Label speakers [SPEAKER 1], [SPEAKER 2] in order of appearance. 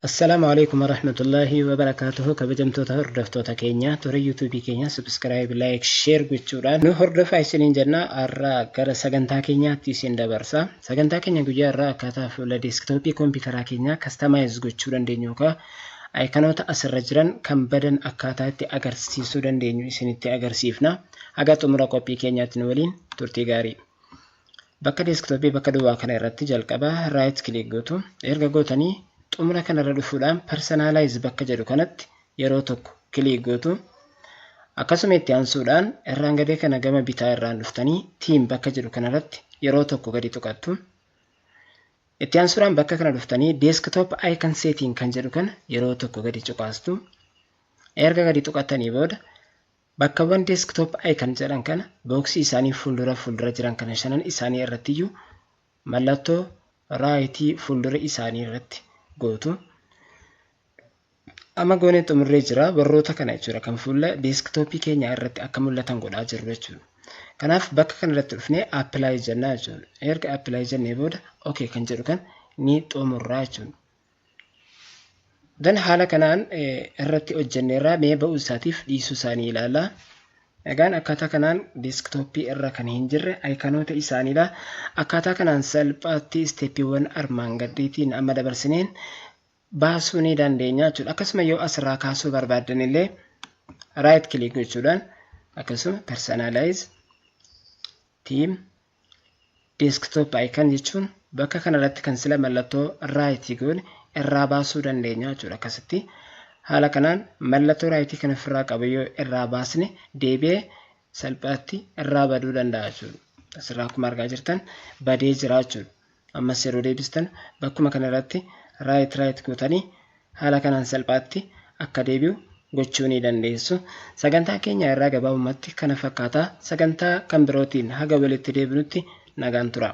[SPEAKER 1] Assalaamu alaikum warahmatullaahi wabarakaatuhu. Kabajamtoota hordoftoota keenya toora yuutuubii keenya subscribe, like, share gochuudhaan nu hordofaa isiniin jenna. Har'a gara sagantaa keenyaatti isin dabarsa. Sagantaa keenya guyyaa irraa akkaataa fuula deeskitooppii kompiitaraa keenya customize gochuu dandeenyu yookaan ayikanoota asirra jiran kan badan akkaataa itti agarsiisuu dandeenyu isinitti agarsiifna. Haga xumura qophii keenyaatti nu waliin turtii gaarii. Bakka deeskitooppii bakka duwwaa kana irratti jalqaba right click gootu. Erga gootanii xumura kanarra dhufuudhaan personalize bakka jedhu kanatti yeroo tokko click gootu. Akkasuma itti aansuudhaan irraan gadee kana gama bitaa irraan dhuftanii theme bakka jedhu kanarratti yeroo tokko gadi tuqattu. Itti aansuudhaan bakka kana dhuftanii desktop icon setting kan jedhu kana yeroo tokko gadi cuqaastu. Erga gadi tuqattanii booda bakkawwan desktop icon jedhan kana booksii isaanii fuuldura fuuldura jiran kana shanan isaanii irrattiyyuu mallattoo raayitii fuuldura isaanii irratti gootu. Amma goonee xumurree jira warroota kana jechuudha, kan fuula deeskitooppii keenya irratti akka mul'atan godhaa jirru jechuudha. Kanaaf bakka kana irratti dhufnee apply jennaa jechuudha. Erga apply jennee booda okay kan jedhu kan ni xumurraa jechuudha. Dan haala kanaan irratti hojjenneerraa mee ba'uu isaatiif dhiisuu isaanii ilaalla. Egaan akkaataa kanaan deeskitooppii irra kan hin jirre ayikanoota isaaniidha. Akkaataa kanaan salphaatti isteeppiiwwan armaan gadiitiin amma dabarsineen baasuu ni dandeenya jechuudha. Akkasuma yoo asirraa kaasuu barbaaddan illee right click gochuudhaan akkasuma personalize, theme, desktop icon jechuun bakka kanarratti kan sila mallattoo raayitii goone irraa baasuu dandeenya jechuudha. Akkasitti haala kanaan mallattoo raayitii kan ofirraa qabu yoo irraa baasne deebi'ee salphaatti irraa baduu danda'a jechuudha. Asirraa akkuma argaa jirtan badee jira jechuudha. Ammas yeroo deebistan bakkuma kanarratti right right gootanii haala kanaan salphaatti akka deebi'u gochuu ni dandeessu. Sagantaa keenya irraa gabaabumatti kana fakkaata. Sagantaa kan birootiin haga walitti deebinutti nagaan tura.